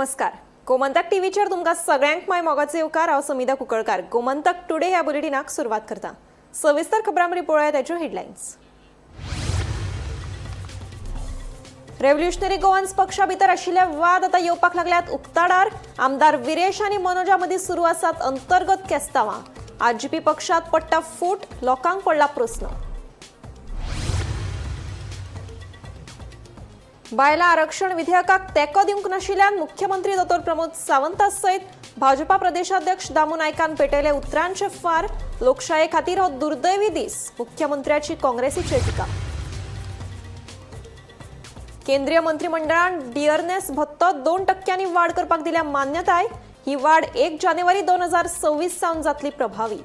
नमस्कार, गोमंतक टीव्हीचेर तुमकां सगळ्यांक माय मोगाचो येवकार. हांव समिधा कुंकळकार. गोमंतक टुडे ह्या बुलेटिनाक सुरवात करता. सविस्तर खबरां पळोवया ताच्यो हेडलायन्स. रेव्होल्युशनरी गोवन्स पक्षा भितर आशिल्ले वाद आतां येवपाक लागल्यात उक्ताडार. आमदार विरेश आनी मनोजा मदीं सुरू आसात अंतर्गत केस्तांवां. आरजीपी पक्षात पडटा फूट, लोकांक पडला प्रस्न. बायलां आरक्षण विधेयकाक तेंको दिवंक नाशिल्ल्यान मुख्यमंत्री दोतोर प्रमोद सावंता सयत भाजपा प्रदेशाध्यक्ष दामू नायकान पेटयले उतरांचे फार. लोकशाये खातीर हो दुर्दैवी दीस, मुख्यमंत्र्याची काँग्रेसीचेर टिका. केंद्रीय मंत्रिमंडळान डिअरनेस भत्तो 2 टक्क्यांनी वाड करपाक दिल्या मान्यताय. ही वाड 1 जानेवारी 2026 सावन जातली प्रभावी.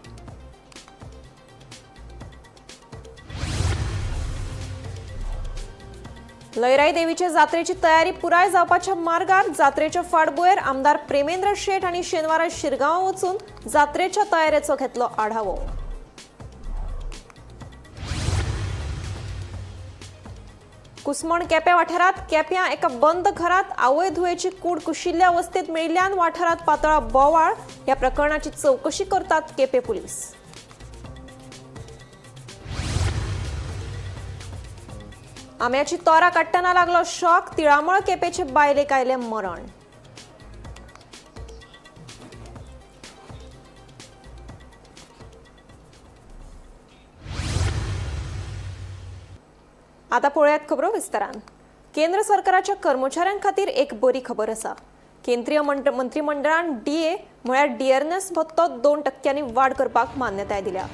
लयराई देवीचे जात्रेची तयारी पुराय जावपाच्या मार्गार. जात्रेच्या फाटभुंयेर आमदार प्रेमेंद्र शेट हांणी शेनवारा शिरगांवां वचून जात्रेच्या तयारेचो घेतलो आढावो. कुसमण केप्यां वाठारांत केप्यां एका बंद घरात आवय धुवेची कूड कुशिल्ल्या अवस्थेत मेळिल्ल्यान वाठारांत पातळा बोवाळ. ह्या प्रकरणाची चवकशी करतात केपें पुलीस. आंब्याची तोरा काडटना लागलो शॉक. तिळामळ केपेचे बायलेक आयलें मरण. आता पळोवयात खबरो विस्तारान. केंद्र सरकाराच्या कर्मचाऱ्यां खातीर एक बरी खबर आसा. केंद्रीय मंत्रिमंडळान डीए म्हळ्यार डिअरनेस भत्तो 2 टक्क्यांनी वाड करपाक मान्यताय दिल्या.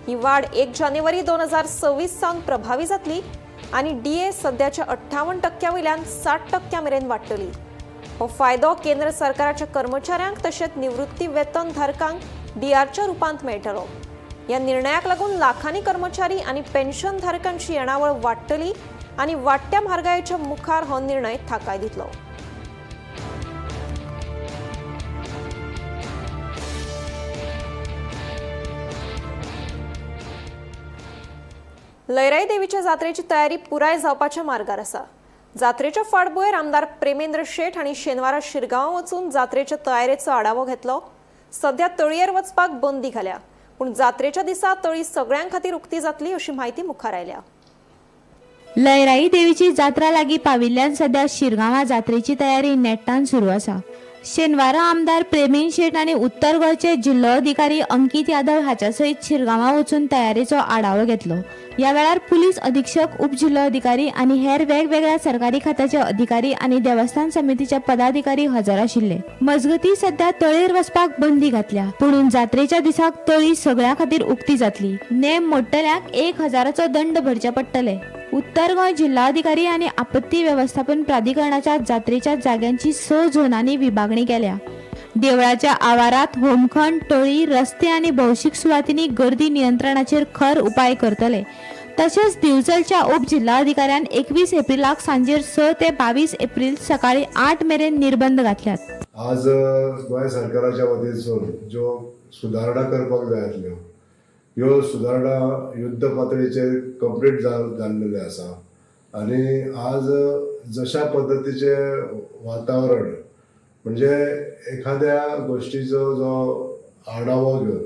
ही वाड 1 जानेवारी 2026 सावन प्रभावी जातली आनी डीए सद्याच्या 58 टक्क्या वयल्यान 60 टक्क्यां मेरेन वाडटली. हो फायदो केंद्र सरकाराच्या कर्मचाऱ्यांक तशेंच निवृत्ती वेतन धारकांक डीआरच्या रुपांत मेळटलो. ह्या निर्णयाक लागून लाखांनी कर्मचारी आनी पेन्शन धारकांची येणावळ वाडटली आनी वाडट्या म्हारगायेच्या मुखार हो निर्णय थाकाय दितलो. लयराई देवीच्या जात्रेची तयारी पुराय जावपाच्या मार्गार आसा. जात्रेच्या फाटभुंयेर आमदार प्रेमेंद्र शेट हांणी शेनवारा शिरगांवां वचून जात्रेच्या तयारेचो आढावो घेतलो. सध्या तळयेर वचपाक बंदी घाल्या, पूण जात्रेच्या दिसा तळी सगळ्यां खातीर उक्ती जातली अशी म्हायती मुखार आयल्या. लयराई देवीची जात्रा लागीं पाविल्ल्यान सध्या शिरगांवां जात्रेची तयारी नेटान सुरू आसा. शेनवारा आमदार प्रेमेन शेट आनी उत्तर गोंयचे जिल्लोधिकारी अंकीत यादव हाच्या सयत शिरगांवां वचून तयारेचो आढावो घेतलो. ह्या वेळार पुलीस अधीक्षक, उपजिल्लोधिकारी आनी हेर वेगवेगळ्या सरकारी खात्याचे अधिकारी आनी देवस्थान समितीचे पदाधिकारी हजर आशिल्ले. मजगती, सध्या तळयेर वचपाक बंदी घातल्या, पुणून जात्रेच्या दिसाक तळी सगळ्यां खातीर उक्ती जातली. नेम मोडटल्यांक 1000चो दंड भरचे पडटले. उत्तर गोंय जिल्हाधिकारी आनी आपत्ती वेवस्थापन प्राधिकरणाच्या जात्रेच्या जाग्यांची 6 झोनांनी विभागणी केल्या. देवळाच्या आवारात, होमखण, टोळी, रस्ते आनी भौशीक सुवातींनी गर्दी नियंत्रणाचेर खर उपाय करतले. तशेंच दिवचलच्या उपजिल्हाधिकाऱ्यान 21 एप्रिलाक सांजेर 6 ते 22 एप्रिल सकाळी 8 मेरेन निर्बंध घातल्यात. आज गोंय सरकाराच्या वतीनसून ज्यो सुदारणा करपाक जाय आसल्यो, ह्यो सुदारणा युद्ध पातळीचेर कंप्लीट जाल्लेल्यो आसा. आनी आज जशा पद्दतीचें वातावरण, म्हणजे एखाद्या गोश्टीचो जो आढावो घेवन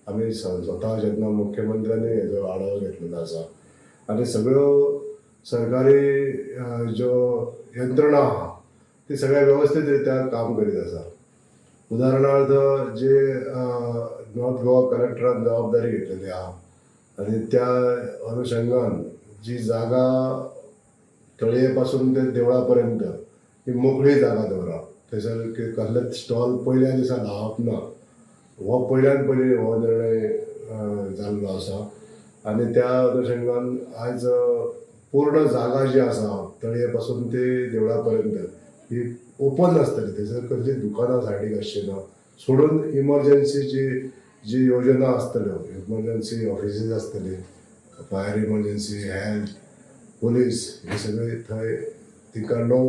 आमी स्वता जेन्ना मुख्यमंत्र्यांनी हेजो आढावो घेतलेलो आसा आनी सगळ्यो सरकारी ज्यो यंत्रणा आहा, ती सगळ्या वेवस्थीत रित्या काम करीत आसा. उदाहरणार्थ, जे नॉर्थ गोवा कलेक्टरान जबाबदारी घेतलेली आहा आनी त्या अनुशंगान जी जागा तळये पासून ते देवळा पर्यंत ही मोकळी जागा दवरप, थंयसर कसलेच स्टॉल पयल्या दिसा लावप ना, हो पयल्यान पयलीं हो निर्णय जाल्लो आसा. आनी त्या अनुशंगान आयज पूर्ण जागा जी आसा तळये पासून ते देवळा पर्यंत ही ओपन आसतली. थंयसर कसलीच दुकानां सायडीक आसची ना, सोडून इमर्जन्सीची जी योजना आसतल्यो, इमर्जन्सी ऑफिसीस आसतली, फायर इमर्जन्सी, हेल्थ, पुलीस हे सगळे थंय तिका 9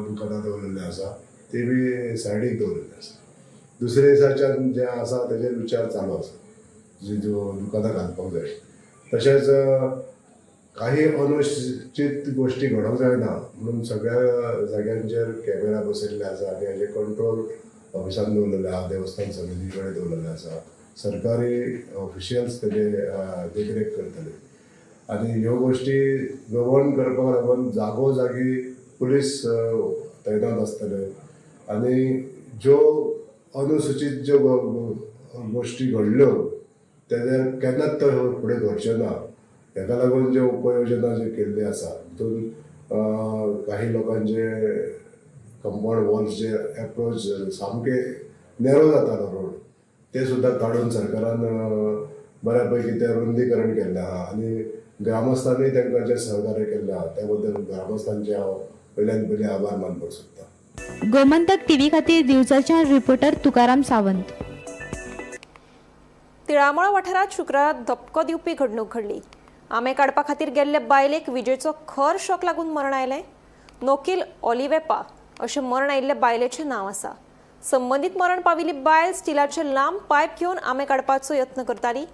दुकानां दवरलेली आसा, ती बी सायडीक दवरलेली आसा. दुसरे दिसाच्यान जें आसा तेजेर विचार चालू आसा, जी ज्यो दुकानां घालपाक जाय. तशेंच काही अनुचित गोश्टी घडोवंक जायना म्हणून सगळ्या जाग्यांचेर कॅमेरा बसयल्ले आसा आनी हाजे कंट्रोल ऑफिसान दवरलेले आहा, देवस्थान समिती कडेन दवरलेले आसा. सरकारी ऑफिशियल्स तेजे देखरेख करतले आनी ह्यो गोश्टी गवर्न करपाक लागून जागो जागी पुलीस तैनात आसतले आनी ज्यो अनुसूचीत ज्यो गोश्टी घडल्यो तेजेर केन्नाच तर फुडें घडच्यो ना हेका लागून ज्यो उपयोजना ज्यो केल्ली आसा तितून काही लोकांचे कंपावंड वॉल्स जे एप्रोच सामके नॅरो जातालो रोड ते सुद्दां काडून सरकारान बऱ्या पैकी तें रुंदीकरण केल्लें आहा आनी ग्रामस्थांनी तांकां जें सहकार्य केल्लें आहा त्या बद्दल ग्रामस्थांचे हांव पयल्यान पयलीं आभार मानपाक सोदतां. गोमंतक टीव्ही खातीर दिवचलच्यान रिपोर्टर तुकाराम सावंत. तिळामळा वाठारांत शुक्रारा धपको दिवपी घडणूक घडली. आंबे काडपा खातीर गेल्ले बायलेक विजेचो खर शॉक लागून मरण आयलें. नोकील ऑलिवेपा अशें मरण आयिल्ले बायलेचें नांव आसा. संबंदीत मरण पाविल्ली बायल स्टिलाचे लांब पायप घेवन आंबे काडपाचो यत्न करताली,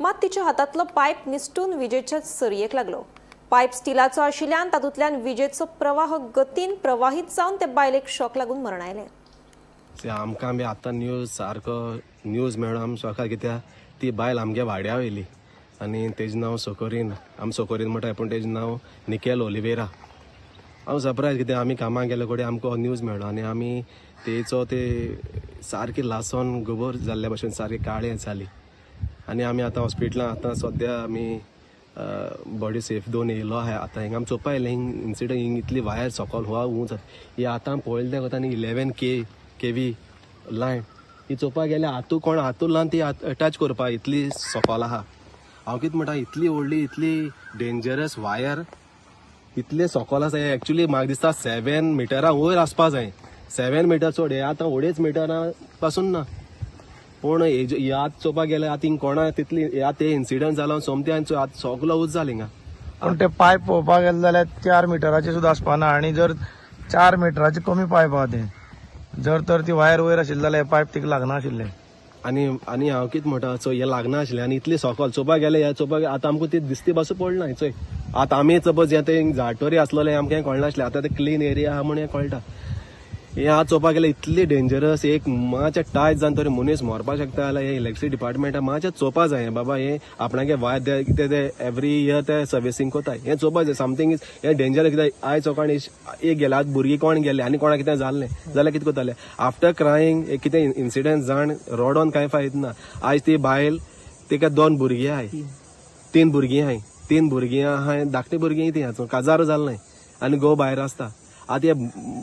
मात तिच्या हातांतलो पायप निसटून विजेच्या सरयेक लागलो. पायप स्टिलाचो आशिल्ल्यान तातूंतल्यान विजेचो प्रवाह गतीन प्रवाहीत जावन ते बायलेक शॉक लागून मरण आयलें. ते आमकां बी आतां न्यूज सारको न्यूज मेळ्ळो आम शॉकार, कित्याक ती बायल आमगे वाड्या वयली आनी तेजें नांव सोकोरीन. आम सोकोरीन म्हणटाय पूण तेजें नांव निकेल ओलिवेरा. हांव सरप्रायज कित्याक आमी कामाक गेले कडेन आमकां हो न्यूज मेळ्ळो आनी आमी तेचो ते सारकी लासोन गोबोर जाल्ल्या भशेन सारकी काळें जाली आनी आमी आतां हॉस्पिटलान आतां सद्या आमी बॉडी सेफ दोन येयलो आहा. आतां हिंगा आमी चोवपा येयलें हिंग इन्सिडंट. हिंग इतली वायर सकल हुआ उंच ही आतां पळयलें तें आनी 11 kV line ही चोवपाक गेल्यार हातू कोण हातू लावन ती अटॅच करपा इतली सकल आहा. हांव कितें म्हणटा, इतली व्हडली इतली डेंजरस वायर इतले सकल आसा. एक्चुली म्हाका दिसता 7 मिटरां वयर आसपा जाय. 7 मिटर चड हे आतां 2.5 मिटरां पासून ना. पूण हेजे आतां चोवपाक गेल्यार आतां हिंग कोणा तितली आतां हे इन्सिडंट जाला सोमते आनी आतां सगलो उज जालें हिंगा. पूण ते पायप पळोवपाक गेले जाल्यार 4 मिटराचे सुद्दां आसपाना आनी जर 4 मिटराचे कमी पायप आहा ते जर तर ती वायर वयर आशिल्ली जाल्यार पायप तिका लागनाशिल्लें. आनी आनी हांव कितें म्हणटा, चोय हें लागनाशिल्लें आनी इतली सकल चोवपाक गेलें हें चोवपाक आतां आमकां ती दिसती पासून पडना. चोय आतां आमी सपोज हें तें झाडटोरी आसलेलें आमकां हें कळनासलें, आतां तें क्लीन एरिया आहा म्हूण हें कळटा. हें आतां चोवपाक गेल्यार इतली डेंजरस, एक मातशें टायट जावन तरी मनीस मरपाक शकता जाल्यार हें इलेक्ट्रिसिटी डिपार्टमेंटा मातशें चोवपा जाय. बाबा हें आपणागे वायर कितें ते एवरी इयर ते सर्विसींग कोताय हें चोवपा जाय. समथींग is हें डेंजर कित्याक आयज कोण एक गेले आतां भुरगीं कोण गेले आनी कोणाक कितें जाल्लें जाल्यार कितें करतले आफ्टर क्रायंग. एक कितें इन्सिडंट जाण रडोन कांय फायद ना. आयज ती बायल तिका 2 भुरगीं आहाय, 3 भुरगीं आहाय, 3 भुरगीं आहाय, धाकटी भुरगीं ती काजार जाल्लें आनी घोव भायर आसता. आतां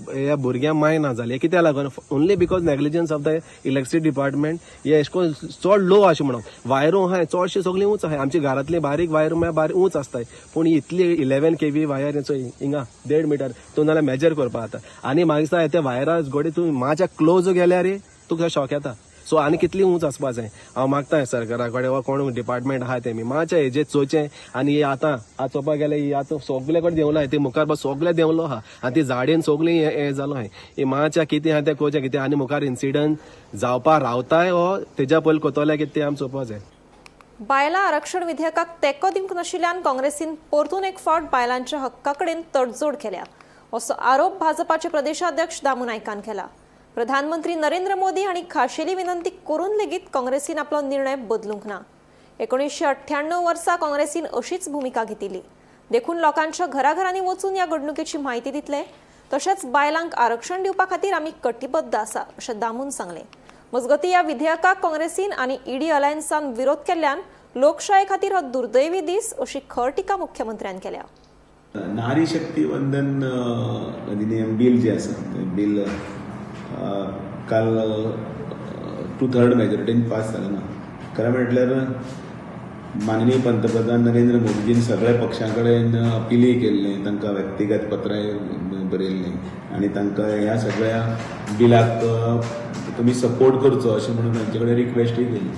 ह्या भुरग्यांक माय ना जाली कित्याक लागून? Only because negligence of the electricity department. हे अशें करून चड लो अशें म्हणून वायरो आहाय चडशी सगळीं उंच आहाय. आमच्या घरांतली बारीक वायर म्हळ्यार बारीक उंच आसताय, पूण इतली 11 kV wire चोय हिंगा 1.5 मिटर तूं नाल्यार मेजर करपा जाता. आनी म्हाका दिसता ते वायरा गोडे तूं मातशें क्लोज गेल्यार तुका शॉक येता. सो आनी कितली उंच आसपा जाय. हांव मागता सरकारा कडेन वा कोण डिपार्टमेंट आहा तेमी मातशें हेजेर चोवचें. आनी हे आतां आतां चोवपाक गेल्यार ही आतां सगले कडेन देंवला, ती मुखार बस सगले देंवलो आहा आनी ती झाडेन सगळीं हें जालो आहा. ही मातशें कितें आहा तें कोवचें कितें आनी मुखार इन्सिडंट जावपा रावताय हो तेज्या पयलीं कोतोले कितें तें आमी चोवपा जाय. बायलां आरक्षण विधेयकाक तेंको दिवंक नाशिल्ल्यान काँग्रेसीन परतून एक फावट बायलांच्या हक्का कडेन तडजोड केल्या असो आरोप भाजपाचे प्रदेशाध्यक्ष दामू नायकान केला. प्रधानमंत्री नरेंद्र मोदी हांणी खाशेली विनंती करून लेगीत काँग्रेसीन आपलो निर्णय बदलूंक ना. 1998 वर्सा काँग्रेसीन अशीच भुमिका घेतिल्ली. देखून लोकांच्या घराघरांनी वचून ह्या घडणुकेची म्हायती दितले, तशेंच बायलांक आरक्षण दिवपा खातीर आमी कटिबद्ध आसा अशें दामून सांगलें. मजगतीं ह्या विधेयकाक काँग्रेसीन आनी ईडी अलायन्सान विरोध केल्ल्यान लोकशाये खातीर हो दुर्दैवी दीस अशी खर टिका मुख्यमंत्र्यान केल्या. नारी शक्ती वंदन अधिनियम बील जे आसा तें बील काल 2/3 मेजॉरिटीन पास जालें ना. खरें म्हटल्यार माननीय पंतप्रधान नरेंद्र मोदीजीन सगळ्या पक्षां कडेन अपिलूय केल्लें, तांकां व्यक्तिगत पत्रांय बरयल्लीं आनी तांकां ह्या सगळ्या बिलाक तुमी सपोर्ट करचो अशें म्हणून तांचे कडेन रिक्वेस्टूय केल्ली.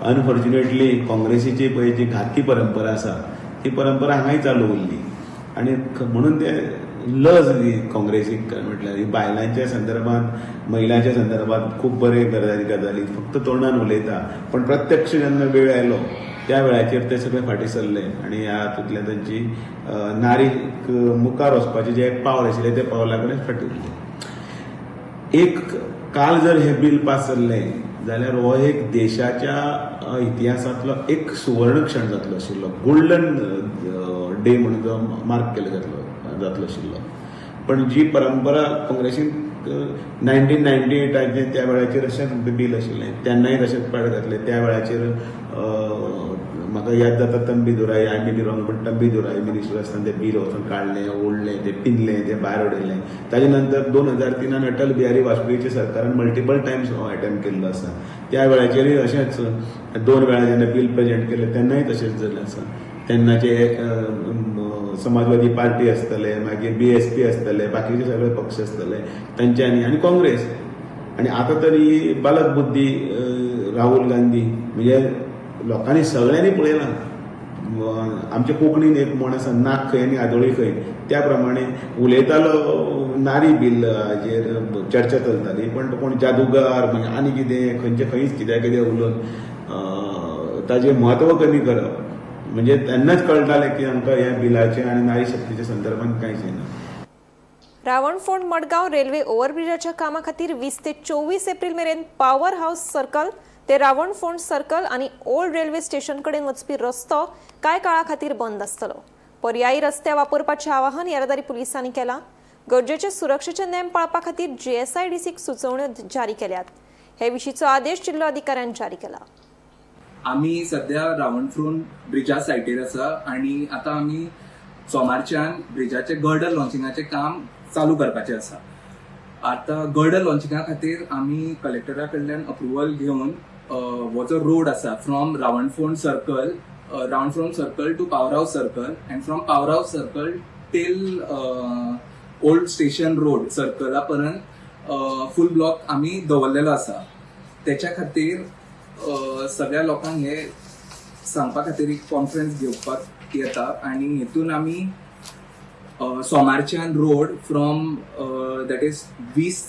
अनफॉर्च्युनेटली काँग्रेसीची पळय जी घातकी परंपरा आसा ती परंपरा हांगाय चालू उरली आनी म्हणून ते लज ही काँग्रेसीक. म्हटल्यार ही बायलांच्या संदर्भात महिलांच्या संदर्भात खूब बरे गजाली फक्त तोंडान उलयता, पण प्रत्यक्ष जेन्ना वेळ आयलो त्या वेळाचेर ते सगळे फाटीं सरले आनी ह्या हातूंतल्यान तांची नारीक मुखार वचपाचें जें एक पावल आशिल्लें त्या पावला कडेन फाटीं उरले. एक काल जर हें बील पास जाल्लें जाल्यार हो एक देशाच्या इतिहासांतलो एक सुवर्ण क्षण जातलो आशिल्लो, गोल्डन डे म्हणून जो मार्क केलो जातलो आशिल्लो. पण जी परंपरा काँग्रेसीन 1998 त्या वेळाचेर अशेंच बील आशिल्लें, तेन्नाय तशेंच पाड घातलें. त्या वेळाचेर म्हाका याद जाता Thambidurai, I may be wrong, पण तंबी दुराई मिनिस्टर आसतना तें बील वचून काडलें, ओडलें, तें पिनलें, तें भायर उडयलें. ताजे नंतर 2003 अटल बिहारी वाजपेयीच्या सरकारान मल्टिपल टायम्स हो अटेम्प्ट केल्लो आसा. त्या वेळाचेरूय अशेंच 2 वेळा जेन्ना बील प्रेजेंट केलें तेन्नाय तशेंच जालें आसा. तेन्नाचे समाजवादी पार्टी आसतले, मागीर BSP आसतले, बाकीचे सगळे पक्ष आसतले तांच्यांनी आनी काँग्रेस. आनी आतां तरी बालक बुद्धी राहुल गांधी म्हणजे लोकांनी सगळ्यांनी पळयलां. आमच्या कोंकणीन एक म्हण आसा, नाक खंय आनी आदोळी खंय, त्या प्रमाणे उलयतालो नारी बील हाजेर चर्चा चलताली, पण तो कोण जादूगार मागीर आनी कितें खंयचे खंयच कित्या कितें उलोवन ताजें म्हत्व कमी करप, म्हणजे तेन्नाच कळटालें की आमकां ह्या बिलाचें आनी नारी शक्तीच्या संदर्भात कांयच येना. रावणफोंड मडगांव रेल्वे ओव्हरब्रिजाच्या कामा खातीर 20 ते 24 एप्रिल मेरेन पॉवर हाऊस सर्कल ते रावणफोंड सर्कल आनी ओल्ड रेल्वे स्टेशन कडेन वचपी रस्तो कांय काळा खातीर बंद आसतलो. पर्यायी रस्ते वापरपाचें आवाहन येरादारी पुलिसांनी केलां. गरजेचे सुरक्षेचे नेम पाळपा खातीर जीएसआयडीसीक सुचोवण्यो जारी केल्यात. हे विशींचो आदेश जिल्लो अधिकाऱ्यान जारी केला. आमी सध्या रावणफ्रोन ब्रिजा सायटीर आसा आनी आतां आमी सोमारच्यान ब्रिजाचे गर्डर लॉन्चिंगाचें काम चालू करपाचें आसा. आतां गर्डर लॉन्चिंगा खातीर आमी कलेक्टरा कडल्यान अप्रुवल घेवन हो जो रोड आसा from Ravanfond circle, Ravanfond circle to Power House circle and from Power House circle till old station road सर्कला पर्यंत फूल ब्लॉक आमी दवरलेलो आसा. तेच्या खातीर सगळ्या लोकांक हे सांगपा खातीर एक कॉन्फरन्स घेवपाक येता आनी हेतून आमी सोमारच्यान road from that is 20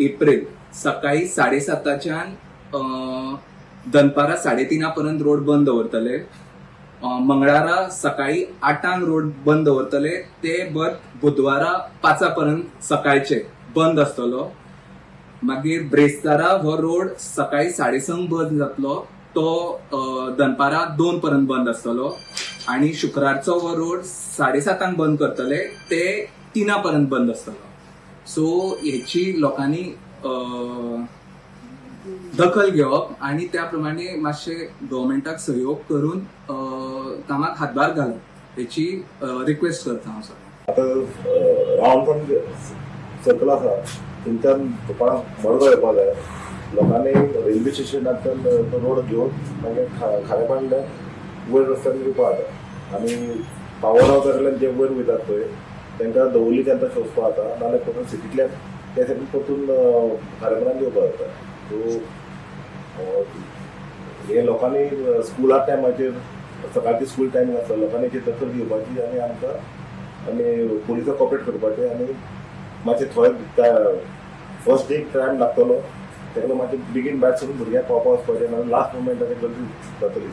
April सकाळी 7:30च्यान दनपारा 3:30 पर्यंत रोड बंद दवरतले. मंगळारा सकाळी 8 रोड बंद दवरतले, ते बद बुधवारा 5 पर्यंत सकाळचे बंद आसतलो. मागीर ब्रेस्तारा हो रोड सकाळी 6:30 बंद जातलो, तो दनपारा 2 पर्यंत बंद आसतलो. आनी शुक्रारचो हो रोड 7:30 बंद करतले, ते 3 पर्यंत बंद आसतलो. सो हेची लोकांनी दखल घेवप आनी त्या प्रमाणे मातशे गव्हर्मेंटाक सहयोग करून कामाक हातभार घालप हेची रिक्वेस्ट करता हांव सगळ्यांक. आतां रावणफोंड सर्कल आसा थंयच्यान कोणाक मडगांव येवपा जाय, लोकांनी रेल्वे स्टेशनांतल्यान तो रोड घेवन मागीर खारेपाणल्यान वयर रस्त्यान येवपा जाता. आनी पावर हावसा कडल्यान जे वयर वयतात पळय तांकां दवर्लीच्यान तशें वचपा जाता, नाजाल्यार परतून सिटींतल्यान त्या सायडीन परतून खारेपानान येवपा जाता. सो हे लोकांनी स्कुला टायमाचेर सकाळची स्कूल टायमींग आसता, लोकांनी हेची दखल घेवपाची आनी आमकां आनी पुलिसाक कॉपरेट करपाचें. आनी मातशें थोडे फर्स्ट डे टायम लागतलो, ताका लागून मातशें बेगीन भायर सरून भुरग्यांक पावपा वचपाचें, नाजाल्यार लास्ट मुमेंटाचेर गर्दी जातली.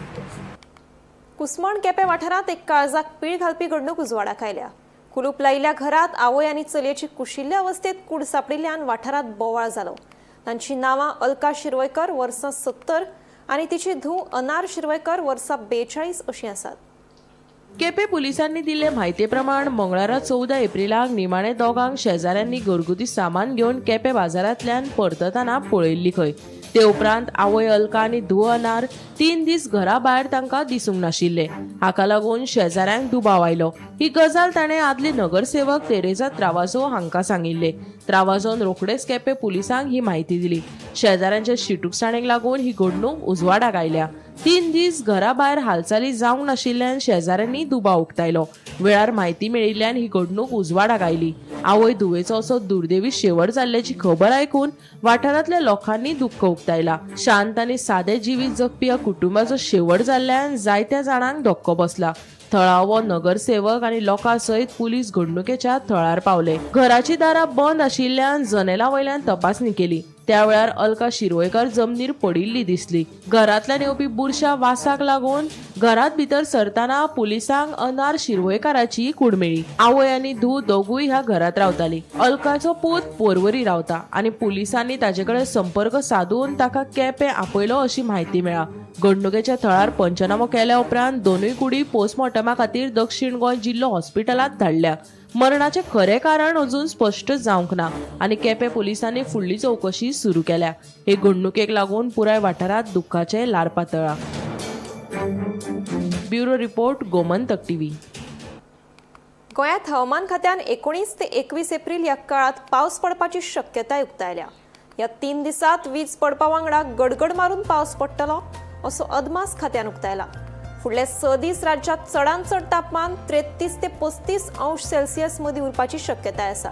कुसमण केपें वाठारांत एक काळजाक पीळ घालपी घडणूक उजवाडाक आयल्या. कुलूप लायिल्ल्या घरात आवय आनी चलयेची कुशिल्ल्या अवस्थेत कूड सांपडिल्ल्यान वाठारांत बोवाळ जालो. तांची नांवां अलका शिरवयकर वर्सां 70 आनी तिची धूव अनार शिरवयकर वर्सां 42 अशीं आसात. केपें पुलिसांनी दिल्ले म्हायती प्रमाण मंगळारा 14 एप्रिलाक निमाणे दोगांक शेजाऱ्यांनी घरगुती सामान घेवन केपें बाजारांतल्यान परततना पळयल्ली खंय. ते उपरांत आवय अलका आनी धूव अनार 3 दीस घरा भायर तांकां दिसूंक नाशिल्ले. हाका लागून शेजाऱ्यांक दुबाव आयलो. ही गजाल ताणें आदले नगरसेवक तेरेजा त्रावाजो हांकां सांगिल्ले. त्रावाजोन रोखडेच केपें पुलिसांक ही म्हायती दिली. शेजाऱ्यांच्या शिटूकसाणेक लागून ही घडणूक उजवाडाक आयल्या. 3 दीस घरा भायर हालचाली जावंक नाशिल्ल्यान शेजाऱ्यांनी दुबाव उक्तायलो. वेळार म्हायती मेळिल्ल्यान ही घडणूक उजवाडाक आयली. आवय धुवेचो असो दुर्दैवी शेवट जाल्ल्याची खबर आयकून वाठारांतल्या लोकांनी दुख्ख उक्तायला. शांत आनी सादे जिवीत जगपी ह्या कुटुंबाचो शेवट जाल्ल्यान जायत्या जाणांक धक्को बसला. थळावो नगरसेवक आनी लोकां सयत पुलीस घडणुकेच्या थळार पावले. घराची दारां बंद आशिल्ल्यान जनेला वयल्यान तपासणी केली. त्या वेळार अलका शिरवयकर जमनीर पडिल्ली दिसली. घरांतल्यान येवपी बुरशा वासाक लागून घरांत भितर सरतना पुलिसांक अनार शिरवयकाराची कूड मेळ्ळी. आवय आनी धूव दोगूय ह्या घरांत रावताली. अलकाचो पूत पोरवरी रावता आनी पुलिसांनी ताचे कडेन संपर्क सादून ताका केपें आपयलो अशी म्हायती मेळ्ळा. घडणुकेच्या थळार पंचनामो केल्या उपरांत दोनूय कुडी पोस्टमॉर्टमा खातीर दक्षिण गोंय जिल्लो हॉस्पिटलांत धाडल्या. मरणाचें खरें कारण अजून स्पश्ट जावंक ना आनी केपें पुलिसांनी फुडली चवकशी सुरू केल्या. हे घडणुकेक लागून पुराय वाठारांत दुख्खाचें ल्हार पातळ्ळां. Bureau report, Gomantak TV. गोंयांत हवामान खात्यान 19 ते 21 एप्रील ह्या काळांत पावस पडपाची शक्यताय उक्तायल्या. ह्या 3 दिसांत वीज पडपा वांगडा गडगड मारून पावस पडटलो असो अदमास खात्यान उक्तायला. फुडले 6 दीस राज्यांत चडांत चड तापमान 33 ते 35 अंश सेल्सियस मदीं उरपाची शक्यताय आसा.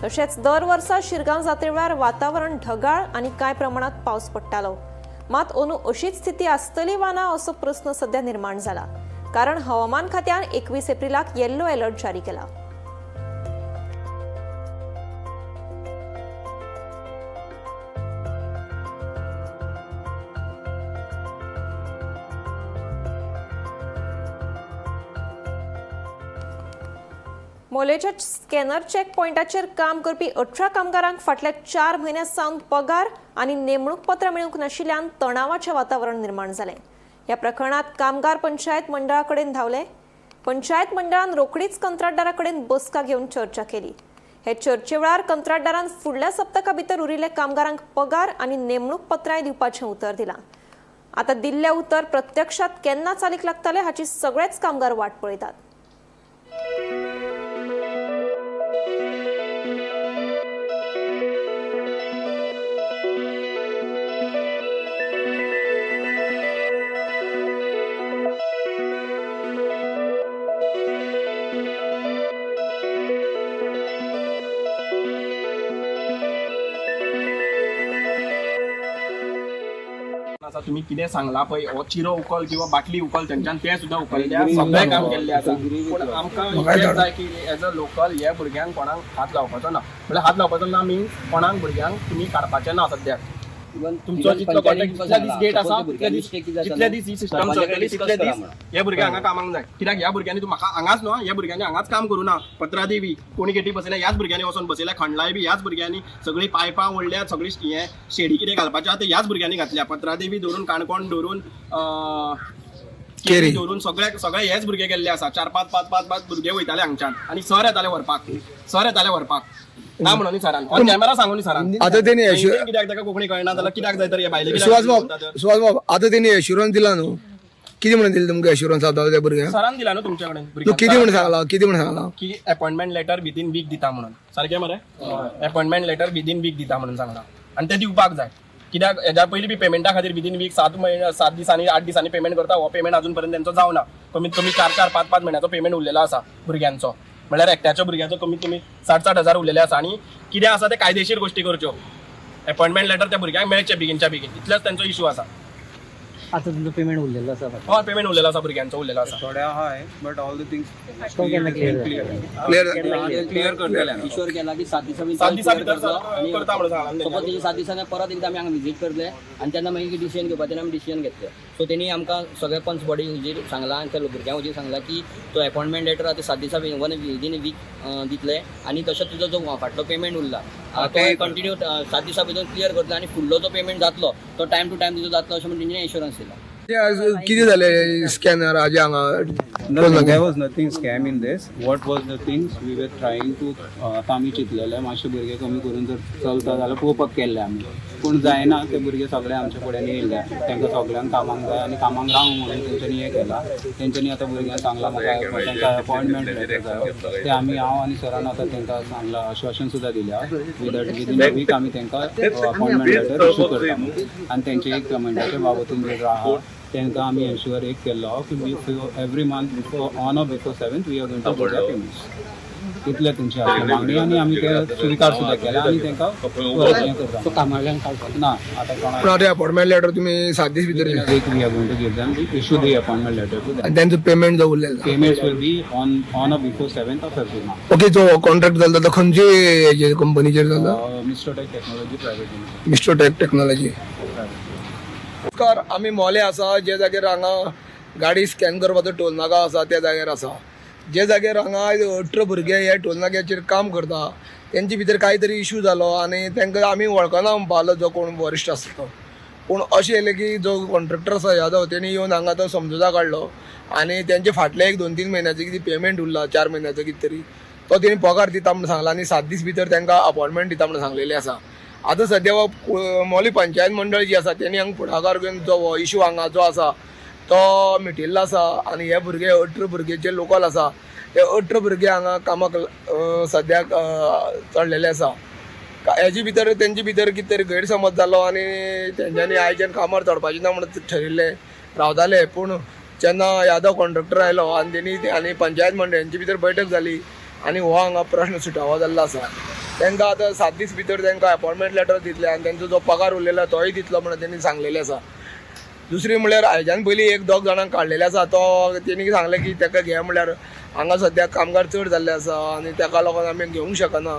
तशेंच दर वर्सा शिरगांव जात्रे वेळार वातावरण ढगाळ आनी कांय प्रमाणांत पावस पडटालो. मात अंदू अशीच स्थिती आसतली वा ना असो प्रस्न सध्या निर्माण जाला, कारण हवामान खात्यान 21 एप्रिलाक येल्लो अलर्ट जारी केला. मोलेच्या स्कॅनर चेक पॉयंटाचेर काम करपी 18 कामगारांक फाटल्या 4 म्हयन्यां सावन पगार आनी नेमणूक पत्रां मेळूंक नाशिल्ल्यान तणावाचें वातावरण निर्माण जालें. ह्या प्रकरणांत कामगार पंचायत मंडळा कडेन धांवले. पंचायत मंडळान रोखडीच कंत्राटदारा कडेन बसका घेवन चर्चा केली. हे चर्चे वेळार कंत्राटदारान फुडल्या सप्तका भितर उरिल्ल्या कामगारांक पगार आनी नेमणूक पत्रांय दिवपाचें उतर दिलां. आतां दिल्लें उतर प्रत्यक्षात केन्ना चालीक लागतलें हाची सगळेच कामगार वाट पळयतात. आसा तुमी कितें सांगला पळय, हो चिरो उखल किंवा बाटली उखल तेंच्यान तें सुद्दां उखल्ल्या, सगळें काम केल्लें आसा. पूण आमकां इतलेंच जाय की एज अ लोकल ह्या भुरग्यांक कोणाक हात लावपाचो ना. म्हणल्यार हात लावपाचो ना मिन्स कोणाक भुरग्यांक तुमी काडपाचें ना सद्याक. तुमचो जितलो कॉन्टॅक्ट जितले दीस गेट आसा तितले दीस ही सिस्टम चलतली, तितले दीस ह्या भुरग्यांक हांगा कामाक जाय. कित्याक ह्या भुरग्यांनी तूं म्हाका हांगाच न्हू, ह्या भुरग्यांनी हांगाच काम करूं ना. पत्रादेवी कोणी गेटी बसयल्या ह्याच भुरग्यांनी वचोन बसयल्या, खंडलाय बी ह्याच भुरग्यांनी, सगळीं पायपां ओडल्या, सगळी हें शेडी कितें घालपाचें आहा तें ह्याच भुरग्यांनी घातल्या. पत्रादेवी धरून काणकोण धरून केरी धरून सगळे सगळे हेच भुरगे गेल्ले आसा. 4 5 5 5 5 भुरगे वयताले हांगच्यान आनी सर येताले व्हरपाक, सर येताले व्हरपाक ना म्हणून सरान ऑन कॅमेरा सांगून सरान. आतां तेणी कित्याक ताका कोंकणी कळना जाल्यार कित्याक जाय तर हे भायले सुहास बाब, सुहास बाब, आतां तेणी एश्युरन्स दिला न्हू, कितें म्हणून दिलें तुमकां एश्युरन्स आतां त्या भुरग्यांक? सरान दिला न्हू तुमचे कडेन. तूं कितें म्हणून सांगला, कितें म्हणून सांगला की अपॉइंटमेंट लेटर विदीन वीक दिता म्हणून. सारकें मरे? अपॉइंटमेंट लेटर विदीन वीक दिता म्हणून सांगला आनी तें दिवपाक जाय. कित्याक हेज्या पयलीं बी पेमेंटा खातीर विदीन वीक 7 म्हयने 7 दिसांनी 8 दिसांनी पेमेंट करता, हो पेमेंट अजून पर्यंत तेंचो जावना. कमीत कमी 4 4 5 5 म्हयन्याचो पेमेंट उरलेलो आसा भुरग्यांचो. म्हणल्यार एकट्याच्या भुरग्याचो कमीत कमी 60 60 हजार उरलेले आसा. आनी कितें आसा ते कायदेशीर गोश्टी करच्यो. अपॉइंटमेंट लेटर त्या भुरग्यांक मेळचें बेगीनच्या बेगीन, इतलेच तेंचो इशू आसा. आतां तुमचो पेमेंट उरलेलो आसा? हय, पेमेंट उरलेलो आसा भुरग्यांचो, उरलेलो आसा. थोडे आहाय, but all the things clear clear करतले. इश्योर केला की 7 दिसां 7 दिसां भितर करता म्हणून सांगला. सपोज तेजी 7 दिसांनी परत एकदा आमी हांगा विजीट करतले आनी तेन्ना मागीर डिसिजन घेवपाचें तेन्ना आमी डिसिजन घेतले. सो तेणी आमकां सगळे पंच बॉडी हुजीर सांगलां आनी त्या भुरग्यां हुजीर सांगलां की तो अपॉइंटमेंट लेटर आतां 7 दिसां वन विदीन वीक दितले आनी तशें तुजो जो फाटलो पेमेंट उरला तो कंटिन्यू 7 दिसां भितर क्लियर करतले आनी फुडलो जो पेमेंट जातलो तो टायम टू टायम तुजो जातलो अशें म्हणून तेंच्यांनी एश्योरन्स दिला. कितें जालें स्कॅनर हाजे हांगा? Nothing, there was nothing scam in this. What was the things we were trying to, आतां आमी चिंतलेले मातशे भुरगे कमी करून जर चलता जाल्यार पळोवपाक केल्ले आमी, पूण जायना. ते भुरगे सगळे आमच्या फुड्यान येयल्ले, तांकां सगळ्यांक कामाक जाय आनी कामाक रावंक म्हणून तेंच्यांनी हें केलां. तेंच्यांनी आतां भुरग्यांक सांगलां म्हाका तांकां अपॉयंटमेंट लेटर जायो. ते आमी हांव आनी सरान आतां तांकां सांगलां, आश्वासन सुद्दां दिल्या विदीन अ वीक आमी तांकां अपॉयंटमेंट लेटर इशू करता आनी तेंचे एक पेमेंटाच्या बाबतीन जे आहा तांकां आमी एन्श्युअर एक केल्लो की every month before on or before 7th we are going to do the payments. इतले तेंची आसली मागणी आनी आमी ते स्विकार सुद्दां केले आनी तांकां परत हें करता ना आतां पूण कोणाक आतां अपॉइंटमेंट लेटर तुमी 7 दीस भितर दिले. We are going to give them the issue the appointment letter to आनी तेंचो पेमेंट जो उरलेलो payments will be on or before 7th of April month. Okay, जो कॉन्ट्रॅक्ट जालो तो खंयचे हेजेर कंपनीचेर जालो? Mister Tech Technology Private Limited. Mister Tech Technology. नमस्कार, आमी मोले आसा, जे जाग्यार हांगा गाडी स्कॅन करपाचो टोल नाका आसा त्या जाग्यार आसा. जे जाग्यार हांगा 18 भुरगे हे टोल नाक्याचेर काम करता, तेंचे भितर कांय तरी इशू जालो आनी तांकां आमी वळखना म्हणपा जो कोण वरिश्ठ आसता तो. पूण अशें येयलें की जो कॉन्ट्रॅक्टर आसा यादव, तेणी येवन हांगा तो समजुता काडलो आनी तेंचे फाटले एक 2-3 म्हयन्याचे कितें पेमेंट उरला, 4 म्हयन्याचो कितें तरी, तो तेणी पगार दिता म्हूण सांगला आनी 7 दीस भितर तांकां अपॉयंटमेंट दिता म्हूण सांगलेली आसा. आतां सद्या हो मोली पंचायत मंडळ जी आसा तेणी हांगा फुडाकार घेवन जो हो इशू हांगा जो आसा तो मिटिल्लो आसा आनी हे भुरगे 18 भुरगे जे लोकल आसा ते 18 भुरगे हांगा कामाक सद्याक चडलेले आसा. हेजे भितर तेंचे भितर कितें तरी गैरसमज जालो आनी तेंच्यांनी आयच्यान कामार चडपाचें ना म्हणून ठरिल्लें रावताले. पूण जेन्ना यादव कॉन्ट्रॅक्टर आयलो आनी तेणी आनी पंचायत मंडळ हेंचे भितर बैठक जाली आनी हो हांगा प्रश्न सुटावो जाल्लो आसा. तांकां आतां 7 दीस भितर तांकां अपॉयंटमेंट लेटर दितले आनी तेंचो जो पगार उरलेलो तोय दितलो म्हणून तेणी सांगलेलें आसा. दुसरी म्हणल्यार आयच्यान पयलीं 1-2 जाणांक काडलेले आसा, तो तेणी सांगलें की ताका घे म्हणल्यार हांगा सद्याक कामगार चड जाल्ले आसा आनी ताका लागून आमी घेवंक शकना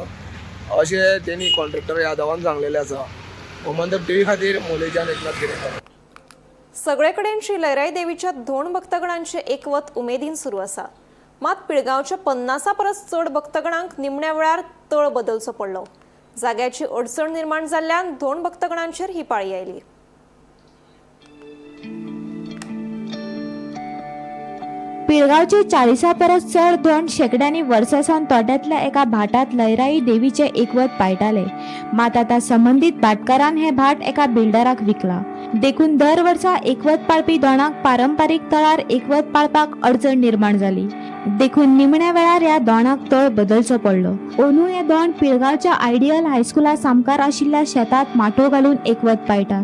अशें तेणी कॉन्ट्रॅक्टर यादवान सांगलेलें आसा. गोमंतक टीव्ही खातीर मोलेच्यान एकनाथ गिरेकर. सगळे कडेन श्री लयराई देवीच्या धोंड भक्तगणांचे एकवत उमेदीन सुरू आसा. मात पिळगांवच्या 50 परस चड भक्तगणांक निमण्या वेळार तळ बदलचो पडलो. जाग्याची अडचण निर्माण जाल्ल्यान धोंड भक्तगणांचेर ही पाळी आयली. पिळगांवचे 40 परस चड धोंड शेंकड्यांनी वर्सां सावन तोट्यांतल्या एका भाटांत लयराई देवीचे एकवत पाळटाले. मात आतां संबंदीत भाटकारान हें भाट एका बिल्डराक विकला. देखून दर वर्सा एकवत पाळपी दोणांक पारंपारीक तळार एकवत पाळपाक अडचण निर्माण जाली. देखून निमण्या वेळार ह्या दोणाक तळ बदलचो पडलो. अंदू हे दोण पिळगांवच्या आयडियल हायस्कुला सामकार आशिल्ल्या शेतांत माटोव घालून एकवत पाळटात.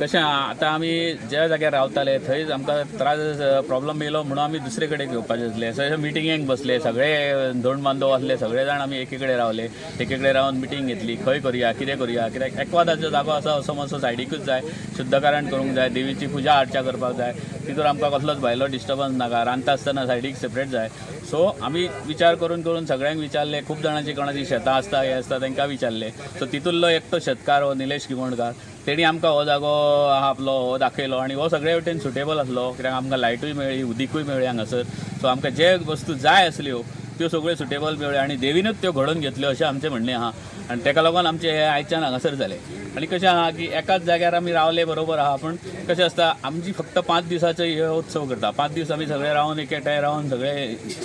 कशें आतां आमी ज्या जाग्यार रावताले थंयच आमकां त्रास प्रॉब्लम येयलो म्हणून आमी दुसरे कडेन घेवपाचें आसलें. सो मिटिंगेक बसले, सगळे धोंड बांदव आसले, सगळे जाण आमी एके कडेन रावले. एके कडेन रावन मिटींग घेतली, खंय करुया, कितें करुया, कित्याक एकवादाचो जागो आसा असो मातसो सायडीकूच जाय, शुद्धकरण करूंक जाय, देवीची पुजा आर्चा करपाक जाय, तितूर आमकां कसलोच भायलो डिस्टर्बन्स नाका, रांदता आसतना सायडीक सेपरेट जाय. सो आमी विचार करून करून सगळ्यांक विचारले, खूब जाणांची कोणाची शेतां आसता हें आसता तांकां विचारले. सो तितूंतलो एकटो शेतकार हो निलेश गिमोणकार, तेणी आमकां हो जागो आहा आपलो हो दाखयलो आनी हो सगळे वटेन सुटेबल आसलो, कित्याक आमकां लायटूय मेळ्ळी, उदीकूय मेळ्ळी हांगासर. सो आमकां जे वस्तू जाय आसल्यो त्यो सगळ्यो सुटेबल मेळ्ळ्यो आनी देवीनूच त्यो घडोवन घेतल्यो अशें आमचें म्हणणें आहा. आनी ताका लागून आमचें हें आयच्यान हांगासर जालें. आनी कशें आहा की एकाच जाग्यार आमी रावले बरोबर आहा, पूण कशें आसता आमची फक्त 5 दिसाचो हे उत्सव करता. 5 दीस आमी सगळे रावन एकठांय रावन सगळे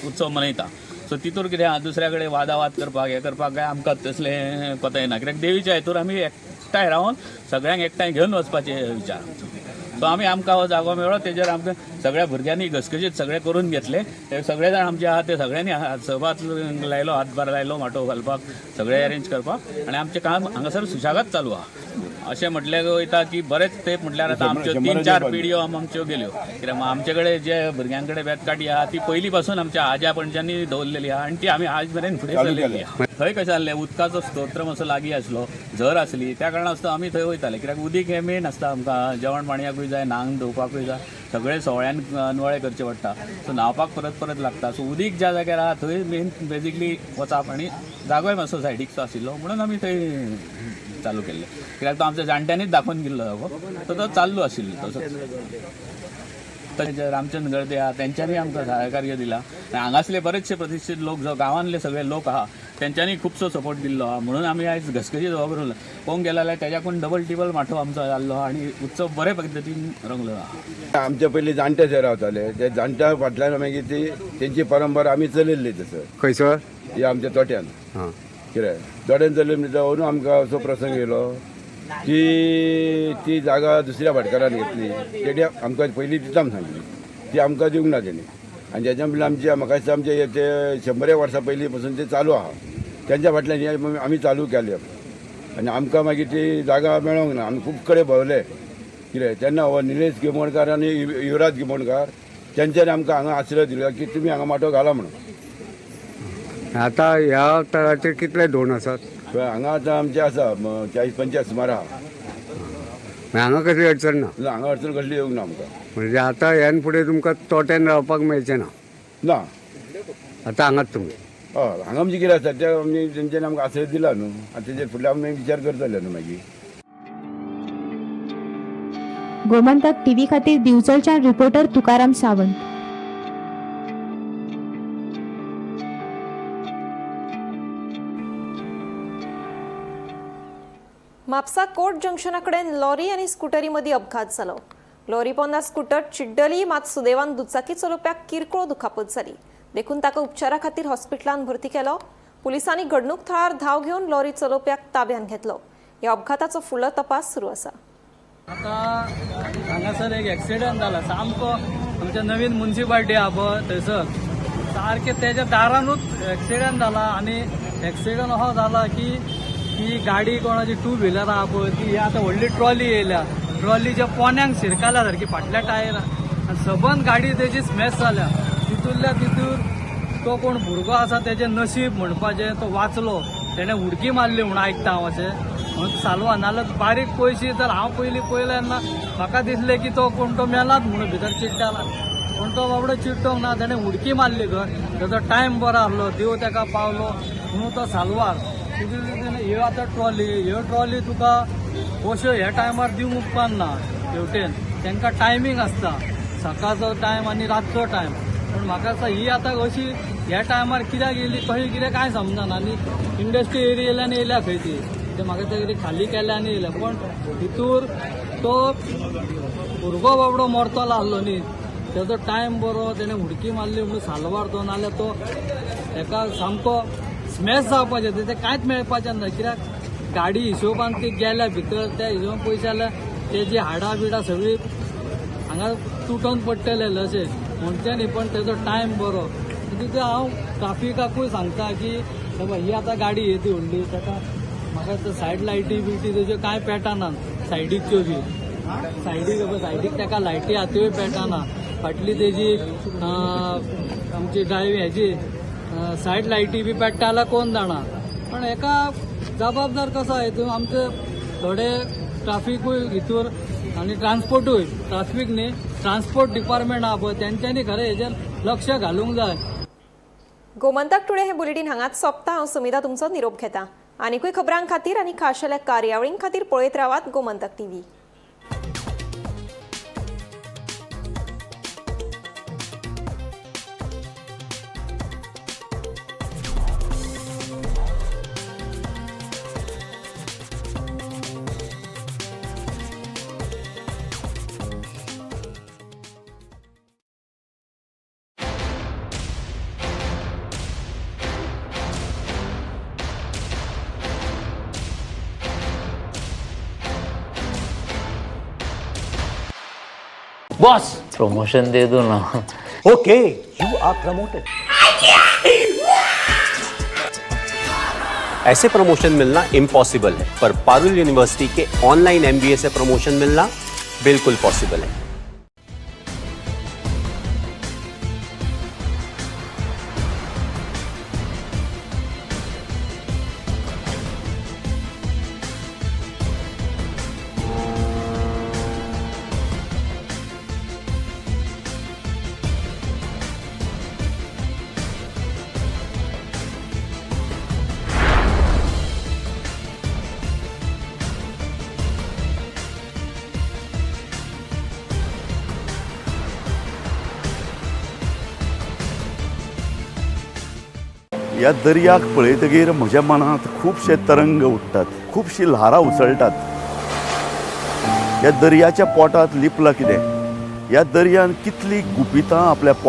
उत्सव मनयता. सो तितूर कितें आहा दुसऱ्या कडेन वादावाद करपाक हें करपाक काय आमकां तसलें कोता येना, कित्याक देवीच्या हेतूर आमी एकठांय रावन सगळ्यांक एकठांय घेवन वचपाचे विचार आमचो. सो आमी आमकां हो जागो मेळ्ळो तेजेर आमकां सगळ्या भुरग्यांनी घसघशीत सगळें करून घेतलें. ते सगळे जाण आमचे आहा ते सगळ्यांनी सहभाग लायलो, हातभार लायलो माटोव घालपाक, सगळें अरेंज करपाक आनी आमचें काम हांगासर सुशेगाद चालू आहा. अशें म्हटलें वयता की बरेच तेंप म्हटल्यार आतां आमच्यो 3-4 पिढयो आमच्यो गेल्यो, कित्याक आमचे कडेन जे भुरग्यां कडेन बेतकाठी आहा ती पयलीं पासून आमच्या आज्या पणज्यांनी दवरलेली आहा आनी ती आमी आज मेरेन फुडें चलयल्ली आहा. थंय कशें जाल्लें उदकाचो स्तोत्र मातसो लागीं आसलो, झर आसली, त्या कारणास्तव आमी थंय वयताले, कित्याक उदीक हें मेन आसता आमकां, जेवण पाणयाकूय जाय, न्हांक धुवपाकूय जाय, सगळे सवळ्यान नवळे करचे पडटा, सो न्हांवपाक परत परत लागता. सो उदीक ज्या जाग्यार आहा थंय मेन बेजिकली वचप आनी जागोय मातसो सायडीकचो आशिल्लो म्हणून आमी थंय चालू केल्लें, कित्याक तो आमच्या जाणट्यांनीच दाखोवन दिल्लो जागो, सो तो चालू आशिल्लो तसोच. तशें रामचंद्र गर्दे आहा तेंच्यांनी आमकां सहकार्य दिलां आनी हांगासले बरेचशे प्रतिश्ठीत लोक जो गांवांतले सगळे लोक आहा तेंच्यांनी खुबसो सपोर्ट दिल्लो आहा म्हणून आमी आयज घसघशीत हो करून पळोवंक गेले जाल्यार तेज्याकून डबल टिबल माटोव आमचो जाल्लो आहा आनी उत्सव बरे पद्दतीन रंगलो आहा. आमचे पयलीं जाणटे थंय रावताले, ते जाणट्या फाटल्यान मागीर ती तेंची परंपरा आमी चलयल्ली तसर. खंयसर? हे आमच्या तोट्यान. कितें तोट्यान चलयली म्हणटा अंदू आमकां असो प्रसंग येयलो की ती जागा दुसऱ्या भाटकारान घेतली, तेणी आमकां पयलीं दिता म्हूण सांगली, ती आमकां दिवंक ना तेणी. आनी तेच्या म्हणल्यार आमचे म्हाका दिसता आमचे ते 100 वर्सां पयलीं पसून ते चालू आहा, तेंच्या फाटल्यान हे आमी चालू केले आनी आमकां मागीर ती जागा मेळोंक ना. आमी खूब कडेन भोंवले कितें तेन्ना हो निलेश गिमोणकार आनी युवराज गिमोणकार तेंच्यांनी आमकां हांगा आश्रय दिलो की तुमी हांगा माटो घाला म्हणून. आतां ह्या तळाचेर कितले दोण आसात? पळय हांगा आतां आमचे आसा 40-45 सुमार आहा. मागीर हांगा कसली अडचण ना? ना, हांगा अडचण कसली येवंक ना आमकां. म्हणजे आतां ह्यान फुडें तुमकां तोट्यान रावपाक मेळचें ना? ना. आतां हांगाच तुमी? हय, हांगा आमचें कितें आसा तें आमी तेंच्यांनी आमकां आश्रय दिला न्हू, आनी तेजेर फुडले आमी विचार करतले न्हू मागीर. गोमंतक टीव्ही खातीर दिवचलच्यान रिपोर्टर तुकाराम सावंत. म्हापसा कोर्ट जंक्शना कडेन लॉरी आनी स्कुटरी मदीं अपघात जालो. लॉरी पोंदा स्कुटर चिड्डली, मात सुदैवान दुचाकी चलोवप्याक किरकोळ दुखापत जाली. देखून ताका उपचारा खातीर हॉस्पिटलांत भरती केलो. पुलिसांनी घडणूक थळार धांव घेवन लॉरी चलोवप्याक ताब्यांत घेतलो. ह्या अपघाताचो फुडलो तपास सुरू आसा. आतां हांगासर एक एक्सिडंट जाला सामको, आमच्या नवीन मुन्सिपाल्टी आहा पळय थंयसर सारकें तेज्या दारानूच एक्सिडंट जाला. आनी एक्सिडंट असो जाला की ती गाडी कोणाची टू व्हिलर आहा पळय ती आतां व्हडली ट्रॉली येयल्या, ट्रॉलीच्या पोन्यांक शिरकाल्या सारकी फाटल्या टायरा आनी सबंद गाडी तेजी स्मॅश जाल्या. तितूंतल्या तितूर तो कोण भुरगो आसा तेजें नशीब म्हणपाचें, तो वाचलो, तेणें उडकी मारली म्हूण आयकता हांव अशें म्हणून सालवा, नाल्यार बारीक पयशी तर हांव पयलीं पळयलें तेन्ना म्हाका दिसलें की तो कोण तो मेलाच म्हणून भितर चिड्डाला, पूण तो बाबडो चिड्डोंक ना, तेणें उडकी मारली खंय. तेजो टायम बरो आसलो, देव तेका पावलो म्हणून तो सालवार. ह्यो आतां ट्रॉली, ह्यो ट्रॉली तुका अश्यो ह्या टायमार दिवंक उपकारना. हेवटेन तांकां टायमींग आसता, सकाळचो टायम आनी रातचो टायम. पूण म्हाका दिसता ही आतां अशी ह्या टायमार कित्याक येयली कशी कितें कांय समजना. आनी इंडस्ट्री एरियेंतल्यान येयल्या खंय ती, ते म्हाका दिसता कितें खाली केल्या आनी येयल्या. पूण भितूर तो भुरगो बाबडो मरतलो आसलो न्ही, तेजो टायम बरो, तेणें उडकी मारली म्हणून सालवार तो, नाल्यार तो हेका सामको स्मॅश जावपाचें, तें कांयच मेळपाचें ना. कित्याक गाडी हिशोबान ती गेल्या भितर, त्या हिशोबान पयशे जाल्यार तेजी हाडां बिडां सगळीं हांगा तुटोन पडटले अशें म्हणचें न्ही. पण तेजो टायम बरो. तितून हांव ट्राफिकाकूय सांगता की बाबा ही आतां गाडी येती व्हडली, ताका म्हाका सायड लायटी बिटी तेज्यो कांय पेटना, सायडीकच्यो बी सायडीक सायडीक ताका लायटी आहा त्योय पेटना. फाटली तेजी आमची ड्रायव्हिंग हेजी सायड लायटी बी पेट्टा जाल्यार कोण जाणा. पण हेका जबाबदार कसो हितून आमचे थोडे ट्राफिकूय हितूर आनी ट्रान्सपोर्टूय, ट्राफीक न्ही ट्रान्सपोर्ट डिपार्टमेंट आहा पळय तेंच्यांनी खरें हेजेर लक्ष घालूंक जाय. गोमंतक टुडे हे बुलेटीन हांगाच सोंपता. हांव सुमिता तुमचो निरोप घेता. आनीकूय खबरां खातीर आनी खाशेल्या कार्यावळीं खातीर पळयत रावात गोमंतक टीव्ही. बॉस, प्रमोशन दे दो ना. Okay, you are promoted. ऐसे प्रमोशन मिलना इम्पॉसिबल है, पर पारुल यूनिवर्सिटी के ऑनलाइन एमबीए से प्रमोशन मिलना बिल्कुल पॉसिबल है. ह्या दर्याक पळयतगीर म्हज्या मनांत खुबशे तरंग उठ्ठात, खुबशीं ल्हारां उसळटात. ह्या दर्याच्या पोटांत लिपलां कितें? ह्या दर्यान कितलीं गुपितां आपल्या